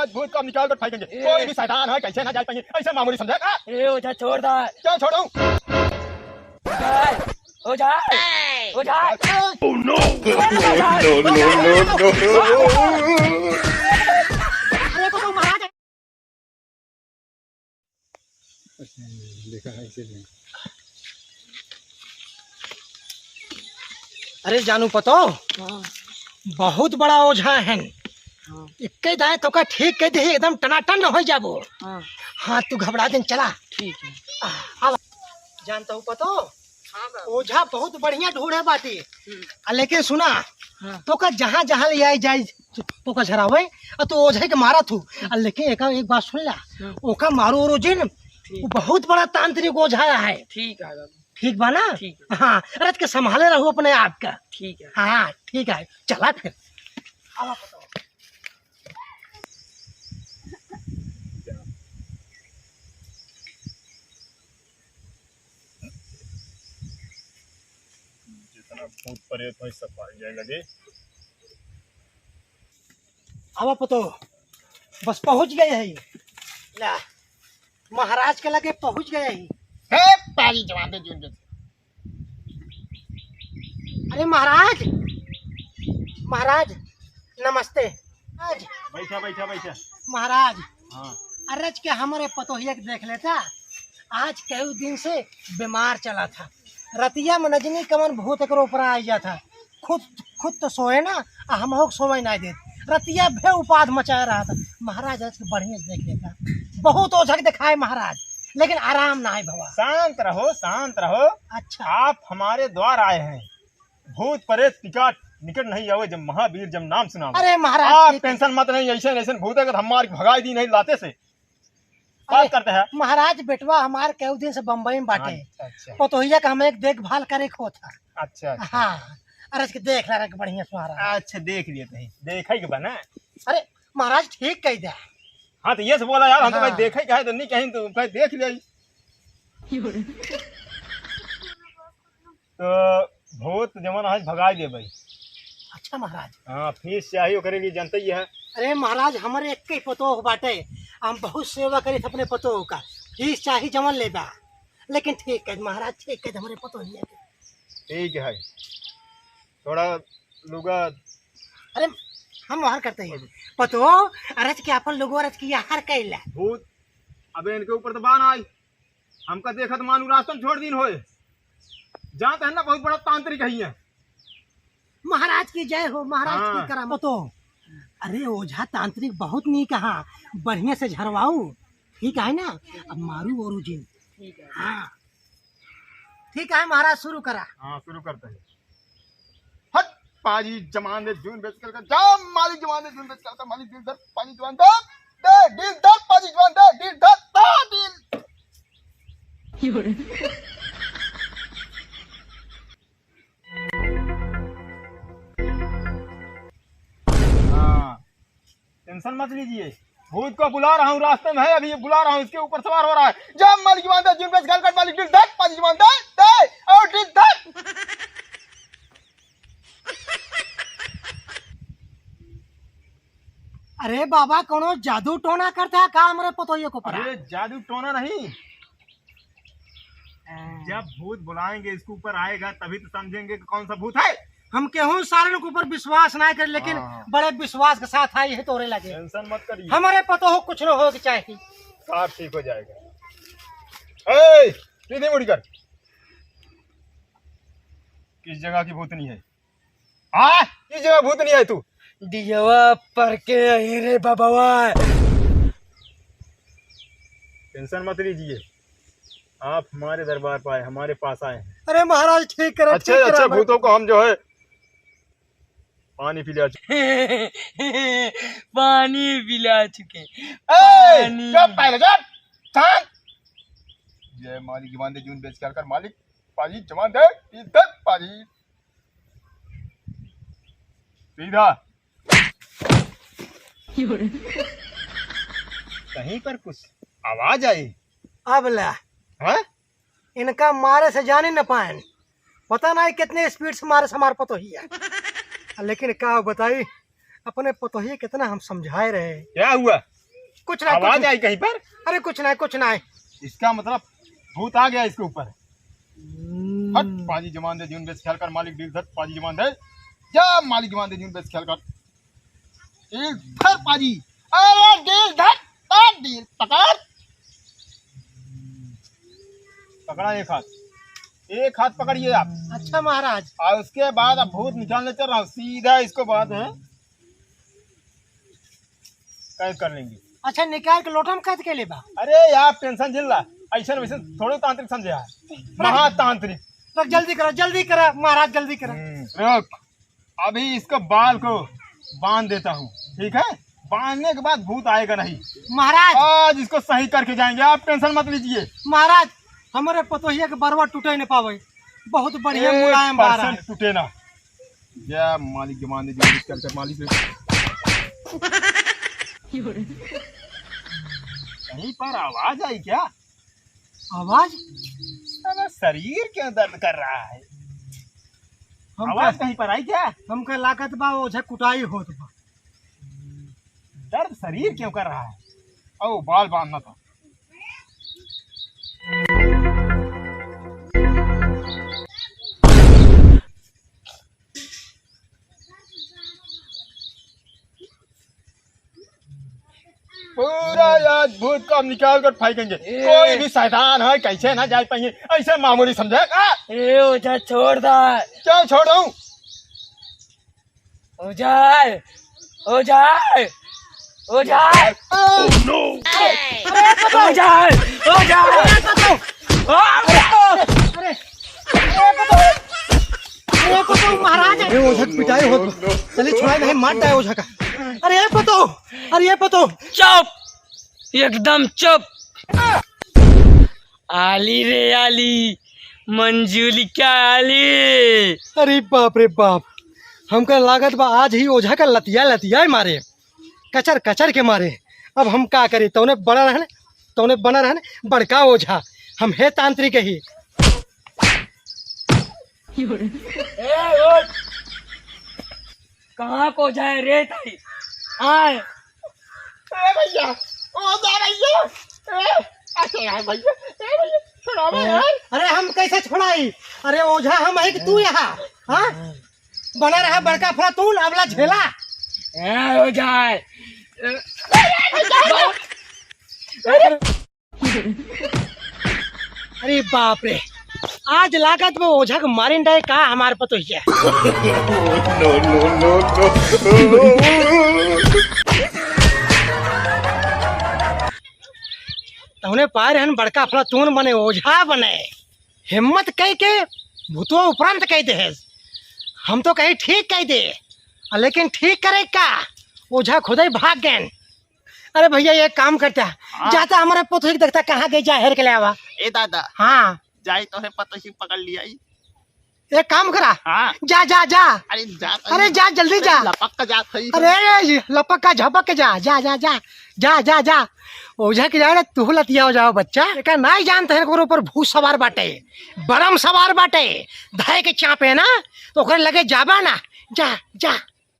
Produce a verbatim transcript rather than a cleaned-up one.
भूत को हम निकाल कर फेंकेंगे। ए। कोई भी शैतान है, कैसे ना जाए पाएंगे, ऐसे मामूली समझे का? ए, ओझा, छोड़ दा। क्या छोड़ूं? ओझा, ओझा, ओझा। Oh no! No, no, no, no, no। अरे, तो तुम महाराज देखा है इसे भी। अरे जानू पतो, हाँ। बहुत बड़ा ओझा है। हाँ। इक्के दाएं तोका ठीक कह दे, एकदम टनाटन हो जाबो। हाँ। हाँ, तू घबरा जिन, चला। ठीक है। आ, आवा। जानता हूँ पतो, हाँ बाबू। ओझा बहुत बढ़िया ढूंढे बाटी। हम्म। आ, लेकिन सुना, हाँ। तोका जहाँ जहाँ ले आई जाए, तोका झरावे, आ तू ओझा के मारा थू। आ, लेकिन एक, एक बात सुन ला, हाँ। ओका मारो ओरो जिन, ठीक। वो बहुत बड़ा तांत्रिक ओझा है। ठीक है बाबू। ठीक बा ना? ठीक है। हाँ, अरे के संभाले रहू अपने आप का। ठीक है। हाँ, ठीक है, चला फिर। आवा बताओ। जितना भूत प्रेत हो, सब भाग जाए लगे। आवा पतो, बस पहुँच गए है। ला, महाराज के लगे पहुँच गए है। हे पारी जवान दे जून दे। अरे महाराज, महाराज, नमस्ते। आज बैठा, बैठा, बैठा। महाराज, हाँ। अरज के हमरे पतोहिया के देख लेता। आज कई दिन से बीमार चला था। रतिया में नजनी कमन भूत एकरो ऊपर आ जाता। खुद, खुद तो सोए ना, आ हमहू के सोए ना देत। रतिया भे उपाध मचाए रहा था। महाराज आज के बढ़िया से देख लेता। बहुत ओझक दिखाए महाराज, लेकिन आराम ना है भवा। शांत रहो, शांत रहो। अच्छा। आप हमारे द्वार आए हैं। भूत प्रेत निकट, निकट नहीं आवे, जब महावीर जब नाम सुनावे। अरे महाराज, आप ठीक है। टेंशन मत नहीं, ऐसे, ऐसे भूत है कि हम मार के भगाई दी नहीं लाते से। बात अरे, करते हैं। महाराज, बेटवा हमार केहू दिन से बम्बई में बाटे। अच्छा, अच्छा। पतोहिया का हमें एक देखभाल करे के होत है। अच्छा, अच्छा। हाँ, अरे इसके देख ला रख बढ़िया से महाराज। अच्छा, देख लिए तहीं, देखे के बा ना। अरे महाराज, ठीक कह दिया। हाँ, तो ये से बोला यार, हम तो हाँ। कहीं देखे के है तो नहीं, कहीं तो कहीं देख लिया। तो भूत जवन आज भगाई देबै। अच्छा महाराज। हाँ, फीस चाही ओकरे लिए, जानते ही है। अरे महाराज, हमरे एक ही पतोह बाटे, हम बहुत सेवा करी अपने पतोह का। फीस चाही जवन लेबा, लेकिन ठीक है महाराज, ठीक है, हमरे पतोह ही है। ठीक है, थोड़ा लुगा। अरे हम हर करते ही पतोह, अरज के अपन लुगो अरज की हर कैला। भूत, अबे इनके ऊपर तो बान आई। हमका देखत मानू रास्ता में छोड़ दीन होए। जानत है ना, बहुत बड़ा तांत्रिक है ये। महाराज की जय हो, महाराज की हाँ। करामत हो। अरे ओझा तांत्रिक बहुत नीक हा, बढ़िया से झरवाऊ, ठीक है ना? अब मारू ओरू जिन। ठीक है। हाँ। ठीक है महाराज, शुरू करा। हाँ, शुरू करते हैं। हट, पाजी जमान दे जून बेच कर जा, मालिक जमान दे जून बेच कर, मालिक दिल दर पाजी जमान दे, दे दिल दर पाजी जमान दे, दिल दर ता दिल। हाँ, टेंशन मत लीजिए, भूत को बुला रहा हूँ, रास्ते में है, अभी बुला रहा हूँ, इसके ऊपर सवार हो रहा है। जब मालिक जमान दे, जिन पे गल कट मालिक दिल धक, पाजी जमान दे, दे, और दिल धक। अरे बाबा, कोनो जादू टोना करता है का हमरे पतोहिए को परा? अरे जादू टोना नहीं, हाँ। जब भूत बुलाएंगे, इसके ऊपर आएगा, तभी तो समझेंगे कि कौन सा भूत है। हम केहू सारन के ऊपर विश्वास ना करे, लेकिन हाँ। बड़े विश्वास के साथ आई है तोरे लगे। टेंशन मत करिए। हमारे पतोह कुछ न हो के चाही। सब ठीक हो जाएगा। ए, सीधे मुड़ी कर। किस जगह की भूतनी है? आ, किस जगह भूतनी है तू? दियवा पर के आई रे बाबा। टेंशन मत लीजिए, आप हमारे दरबार पर आए, हमारे पास आए हैं। अरे महाराज, ठीक करा, अच्छे, ठीक करा, अच्छे भूतों को हम जो है पानी पिला चुके। पानी पिला चुके। ए, पानी। चुप पहले, चुप। शांत। जय मालिक जवान दे जून बेच कर, कर मालिक पाजी जवान दे, इज्जत पाजी। सीधा। कहीं पर कुछ आवाज आई। अब ला। हाँ? इनका मारे से जाने न पाएन। पता नहीं कितने स्पीड से मारे से हमार पतोहिया। लेकिन का बताई, अपने पतोहिया कितना हम समझाए रहे। क्या हुआ? कुछ ना, कुछ आवाज ना। आई कहीं पर? अरे कुछ ना, कुछ ना। इसका मतलब भूत आ गया इसके ऊपर। हम्म। हट, पाजी जमान दे, जीवन बेच ख्याल कर, मालिक डील धर, पाजी जमान दे। जा, मालिक जमान दे, जीवन बेच ख्याल कर। डील धर, पाजी। अरे, डील धर, धर, डील पकड़। पकड़ा एक हाथ, एक हाथ पकड़िए आप। अच्छा महाराज। और उसके बाद अब भूत निकालने चल रहा हूँ, सीधा इसको बात है, कैद कर लेंगे। अच्छा, निकाल के लोटा में कैद के लेबा? अरे यार, टेंशन झेल ला, ऐसा वैसे थोड़े तांत्रिक समझे है, महातांत्रिक। तो जल्दी करा, जल्दी करा महाराज, जल्दी करा। हम्म, रुक, अभी इसको बाल को बांध देता हूँ, ठीक है? बांधने के बाद भूत आएगा नहीं। महाराज। आज इसको सही करके जाएंगे, आप टेंशन मत लीजिए। महाराज, हमरे पतोहिया के बरवा टूटे न पावे, बहुत बढ़िया ए, मुलायम बार है। परसेंट टूटे ना। जय मालिक, जमान दे, जो कर, कर मालिक से। कहीं पर आवाज आई क्या? आवाज? अरे, शरीर क्यों दर्द कर रहा है? हमका आवाज कहीं पर आई क्या? हमका लागत बा ओझा कुटाई होत बा। दर्द शरीर क्यों कर रहा है? ओ, बाल बांधना था। पूरा आज भूत को हम निकाल कर फेंकेंगे। ए। कोई भी शैतान है, कैसे ना जाए पाएंगे, ऐसे मामूली समझे का? ए, ओझा, छोड़ दा। क्यों छोड़ दूं? ओझा, ओझा, ओझा। Oh, no! ओझा, ओझा। अरे, अरे, पतो, अरे, पतो, महाराज। अरे, ओझा के पिटाई होत। चली, छोड़ा नहीं, मार डाए ओझा का। अरे, पतो, अरे, पतो। चुप, एकदम चुप। आली रे आली, मंजूलिका आली। अरे बाप रे बाप, हमका लागत बा आज ही ओझा का लतिया लतिया मारे, कचर कचर के मारे। अब हम का करी, तौने बड़ा रहन, तौने बना रहन बड़का ओझा, हम हे तांत्रिक ही। ए, उठ। कहाँ को जाए रे ताई? आए। ए भैया, ओ जा भैया। ए, अच्छा यार भैया, ए भैया, छोड़ो बे यार। अरे हम कैसे छोड़ाई? अरे ओझा हम है कि तू यहाँ? हाँ? बना रहा बड़का फला तू, अबला झेला। ए, ओझा। ए, अरे बाप रे, आज लागत बा ओझा के मारिन डाए का हमार पतोहिया। No, no, no, no। तौने पाए रहन बड़का फला तून बने, ओझा बने। हिम्मत कई के भूतवा उपरांत कई दे। हम तो कही ठीक कई दे, लेकिन ठीक करे का? ओझा खुदे भाग गए। अरे भैया, एक काम करता, हाँ। जाता हमारे पतोही के देखता कहाँ गई, जा हेर के ले आवा। ए दादा, हाँ। जाई तो है पतोही पकड़ लिया ई। एक काम करा, हाँ। जा, जा, जा। अरे जा तो अरे नहीं। जा, जल्दी अरे जा। लपक का जा थई। अरे ये लपक का झपक के जा, जा, जा, जा, जा, जा, जा। ओझा के जा रे, तू लतिया हो जाओ बच्चा। एका नाई जानते हैं, ओकरे ऊपर भूत सवार बाटे, बरम सवार बाटे, धाय के चापे ना, तो ओकरे लगे जाबा ना। जा, जा।